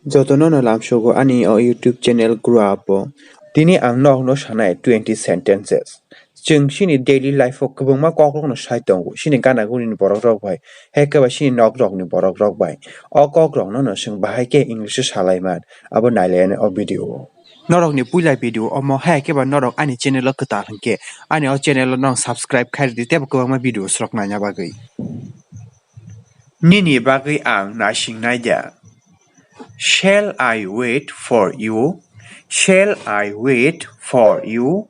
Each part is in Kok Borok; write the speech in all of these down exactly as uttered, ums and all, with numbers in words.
Jotono no lamsogo ani o YouTube channel grow up o. Tini ang nokno sanai twenty sentences. Chwng chini daily life o kwbangma kokrokno sai tongo. Chini gana guni ni borok rok bai, hai khe ba chini nok rok ni borok rok bai. O kokrokno no chwng bahai khe English o salai man. Abo nailai ani o video o. Norok ni puila video omo, hai khe ba norok ani channel o kwtal hinkhe ani o channel o nong subscribe khai rwdi tei bo kwbangma video rok naina bagwi. Nini bagwi ang naising naida. Shall I wait for you? Shall I wait for you?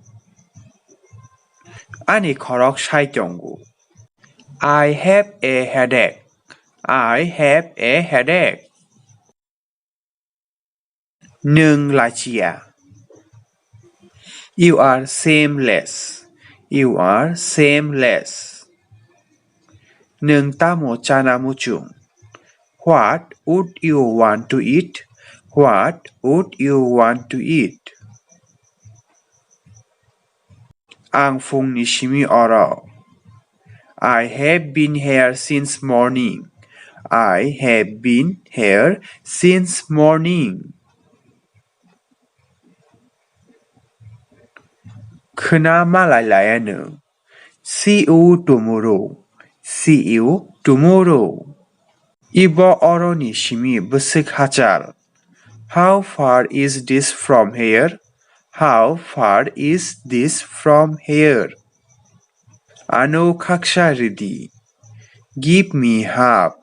Ani khorok sai tongo. I have a headache. I have a headache. Nwng lachiya. You are shameless. You are shameless. Nwng tamo chana muchung? What would you want to eat? What would you want to eat? Ang phungni simi oro. I have been here since morning. I have been here since morning. Khwna malai laianw. See you tomorrow. See you tomorrow. Ibo oroni simi bwswk hachal. How far is this from here? How far is this from here? Ano khaksa ridi. Give me half.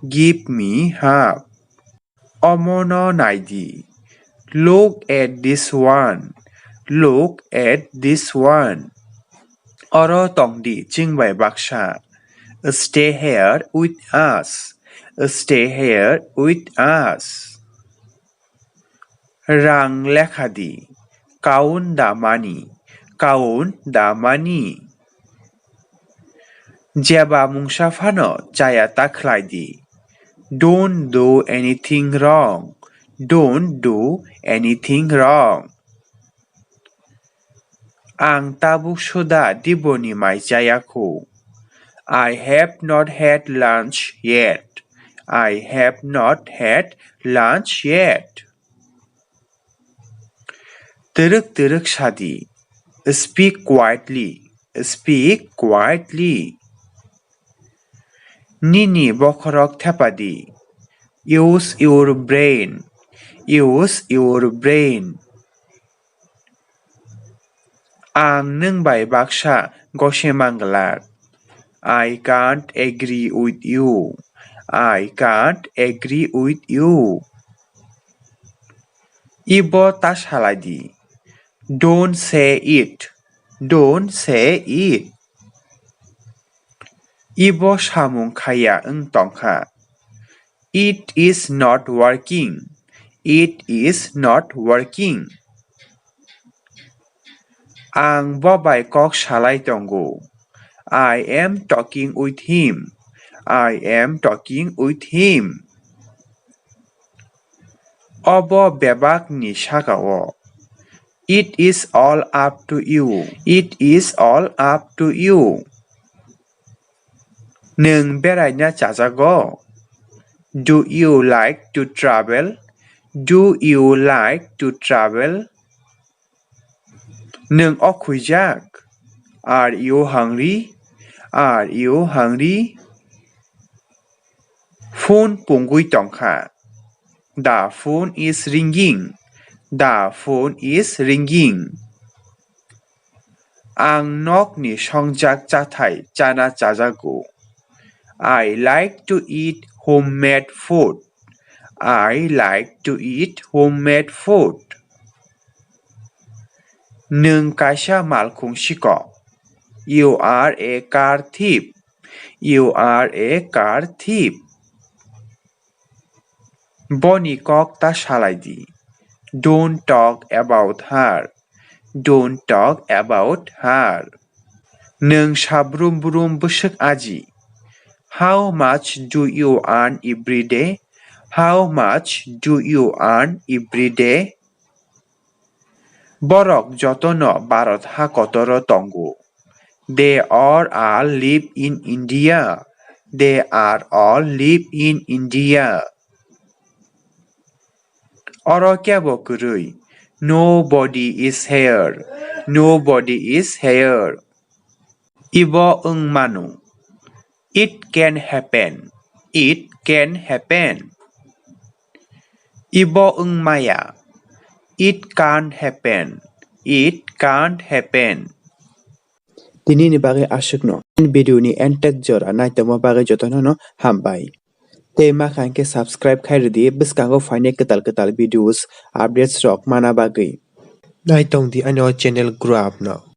Give me half. Omono naidi. Look at this one. Look at this one. Oro tongdi chwng bai baksa. Stay here with us. Stay here with us. Rang lekha di. Count the money. Count the money. Jeba mungsa phano chaya ta khlai di. Don't do anything wrong. Don't do anything wrong. Ang tabuk suda diboni mai chaya khu. I have not had lunch yet. I have not had lunch yet. Twrwk twrwk sadi. Speak quietly. Speak quietly. Nini bokhorok thepadi. Use your brain. Use your brain. Ang nwng bai baksa gose manglak. I can't agree with you. I can't agree with you. Ibo ta salai di. Don't say it. Don't say it. Ibo samung khaya wng tongkha. It is not working. It is not working. Ang bo bai kok salai tongo. I am talking with him. I am talking with him. Obo bebak ni saka o. It is all up to you. It is all up to you. Nwng beraina chajago? Do you like to travel? Do you like to travel? Nwng o khwijak? Are you hungry? Are you hungry? Phone pungwi tongkha. The phone is ringing. The phone is ringing. Ang nokni songjak chathai chana chajago. I like to eat homemade food. I like to eat homemade food. Nwng kaisa malkhung sikok. You are a car thief. You are a car thief. Boni kok ta salai di. Don't talk about her. Don't talk about her. Nwng sabrum brum bwswk aji. How much do you earn every day? How much do you earn every day? Borok jotono Bharat ha kotoro tongo. They are all live in India. They are all live in India. Oro kebo kwrwi. Nobody is here. Nobody is here. Ibo wng mano. It can happen. It can happen. Ibo wng maya. It can't happen. It can't happen. Tini ni bagwi aswkno. Video ni entek jora naitongma bagwi jotono no hambai. Tei ma kha hwnkhe subscribe khai rwdi, bwskango phainai kwtal kwtal videos, updates rok mana bagwi. Naitongdi ani o channel grow up no.